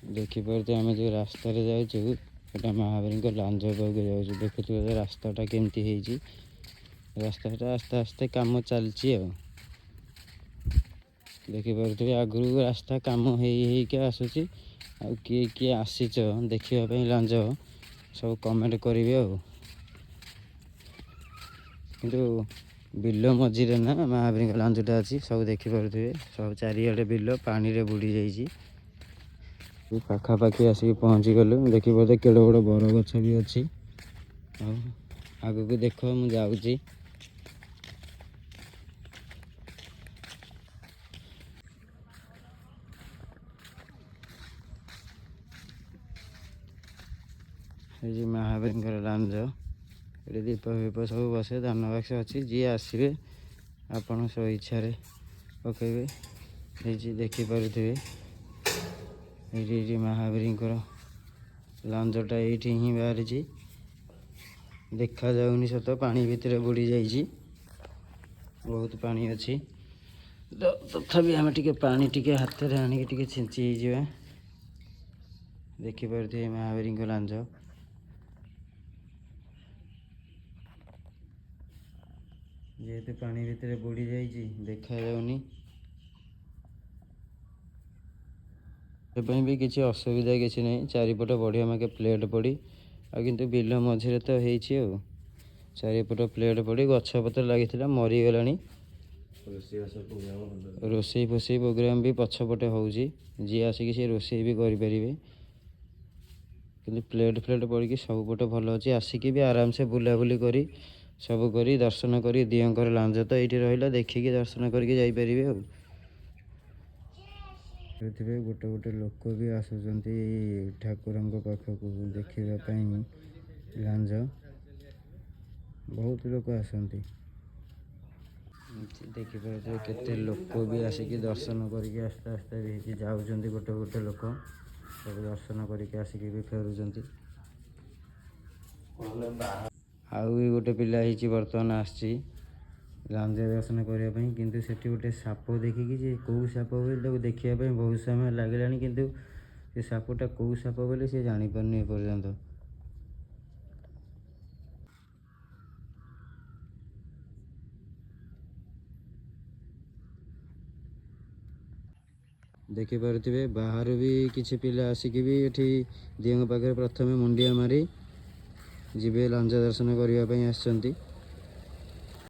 ଦେଖିପାରୁଥିବେ, ଆମେ ଯେଉଁ ରାସ୍ତାରେ ଯାଉଛୁ, ସେଟା ମହାବୀରଙ୍କ ଲାଞ୍ଜ ପାଖକୁ ଯାଉଛୁ। ଦେଖୁଥିବେ ତ ରାସ୍ତାଟା କେମିତି ହେଇଛି। ରାସ୍ତାଟା ଆସ୍ତେ ଆସ୍ତେ କାମ ଚାଲିଛି। ଆଉ ଦେଖିପାରୁଥିବେ, ଆଗରୁ ରାସ୍ତା କାମ ହେଇ ହେଇକି ଆସୁଛି। ଆଉ କିଏ କିଏ ଆସିଛ ଦେଖିବା ପାଇଁ ଲାଞ୍ଜ, ସବୁ କମେଣ୍ଟ କରିବେ। ଆଉ କିନ୍ତୁ ବିଲ ମଝିରେ ନା ମହାବୀରଙ୍କ ଲାଞ୍ଜଟା ଅଛି। ସବୁ ଦେଖିପାରୁଥିବେ, ସବୁ ଚାରିଆଡ଼େ ବିଲ ପାଣିରେ ବୁଡ଼ି ଯାଇଛି। ପାଖାପାଖି ଆସିକି ପହଞ୍ଚିଗଲୁ। ଦେଖିପାରୁଥିବେ, କେଡ଼େ ବଡ଼ ବରଗଛ ବି ଅଛି। ଆଉ ଆଗକୁ ଦେଖ, ମୁଁ ଯାଉଛି। ଏଇ ଯେ ମହାବୀରଙ୍କର ଲାଞ୍ଜ, ଏଠି ଦୀପ ଫିପ ସବୁ ବସେ, ଧାନ ବାକ୍ସ ଅଛି। ଯିଏ ଆସିବେ ଆପଣ ସ୍ୱ ଇଚ୍ଛାରେ ପକାଇବେ। ହେଇଛି, ଦେଖିପାରୁଥିବେ, ଏଇଠି ଏଇଠି ମହାବୀରଙ୍କର ଲାଞ୍ଜଟା ଏଇଠି ହିଁ ବାହାରିଛି। ଦେଖାଯାଉନି ସତ, ପାଣି ଭିତରେ ବୁଡ଼ି ଯାଇଛି। ବହୁତ ପାଣି ଅଛି ତ, ତଥାପି ଆମେ ଟିକେ ପାଣି ଟିକେ ହାତରେ ଆଣିକି ଟିକେ ଛିଞ୍ଚି ହେଇଯିବା। ଦେଖିପାରୁଥିବେ ମହାବୀରଙ୍କ ଲାଞ୍ଜ। ଯେହେତୁ ପାଣି ଭିତରେ ବୁଡ଼ି ଯାଇଛି, ଦେଖାଯାଉନି। ସେ ପାଇଁ ବି କିଛି ଅସୁବିଧା କିଛି ନାହିଁ। ଚାରିପଟ ବଢ଼ିଆ ମାକେ ପ୍ଲେଟ୍ ପଡ଼ି, ଆଉ କିନ୍ତୁ ବିଲ ମଝିରେ ତ ହେଇଛି। ଆଉ ଚାରିପଟ ପ୍ଲେଟ୍ ପଡ଼ି ଗଛପତ୍ର ଲାଗିଥିଲା, ମରିଗଲାଣି। ରୋଷେଇବାସ ପ୍ରୋଗ୍ରାମ ଭଲ। ରୋଷେଇ ଫୋଷେଇ ପ୍ରୋଗ୍ରାମ୍ ବି ପଛପଟେ ହେଉଛି। ଯିଏ ଆସିକି ସେ ରୋଷେଇ ବି କରିପାରିବେ। କିନ୍ତୁ ପ୍ଲେଟ୍ ଫ୍ଲେଟ୍ ପଡ଼ିକି ସବୁପଟେ ଭଲ ଅଛି। ଆସିକି ବି ଆରାମସେ ବୁଲାବୁଲି କରି, ସବୁ କରି, ଦର୍ଶନ କରି, ଦିଅଙ୍କର ଲାଞ୍ଜ ତ ଏଇଠି ରହିଲା, ଦେଖିକି ଦର୍ଶନ କରିକି ଯାଇପାରିବେ। ଆଉ ଦେଖୁଥିବେ, ଗୋଟେ ଗୋଟେ ଲୋକ ବି ଆସୁଛନ୍ତି ଠାକୁରଙ୍କ ପାଖକୁ ଦେଖିବା ପାଇଁ ଲାଞ୍ଜ। ବହୁତ ଲୋକ ଆସନ୍ତି। ଦେଖିପାରୁଥିବେ, କେତେ ଲୋକ ବି ଆସିକି ଦର୍ଶନ କରିକି ଆସ୍ତେ ଆସ୍ତେ ବି ହେଇକି ଯାଉଛନ୍ତି। ଗୋଟେ ଗୋଟେ ଲୋକ ସବୁ ଦର୍ଶନ କରିକି ଆସିକି ବି ଫେରୁଛନ୍ତି। ଆଉ ବି ଗୋଟେ ପିଲା ହେଇଛି, ବର୍ତ୍ତମାନ ଆସିଛି ଲାଞ୍ଜ ଦର୍ଶନ କରିବା ପାଇଁ। କିନ୍ତୁ ସେଠି ଗୋଟେ ସାପ ଦେଖିକି, ସେ କେଉଁ ସାପ ବୋଲି ତାକୁ ଦେଖିବା ପାଇଁ ବହୁତ ସମୟ ଲାଗିଲାଣି। କିନ୍ତୁ ସେ ସାପଟା କେଉଁ ସାପ ବୋଲି ସେ ଜାଣିପାରୁନି ଏପର୍ଯ୍ୟନ୍ତ। ଦେଖିପାରୁଥିବେ, ବାହାରୁ ବି କିଛି ପିଲା ଆସିକି ବି ଏଠି ଦିଅଙ୍କ ପାଖରେ ପ୍ରଥମେ ମୁଣ୍ଡିଆ ମାରି ଯିବେ, ଲାଞ୍ଜ ଦର୍ଶନ କରିବା ପାଇଁ ଆସିଛନ୍ତି।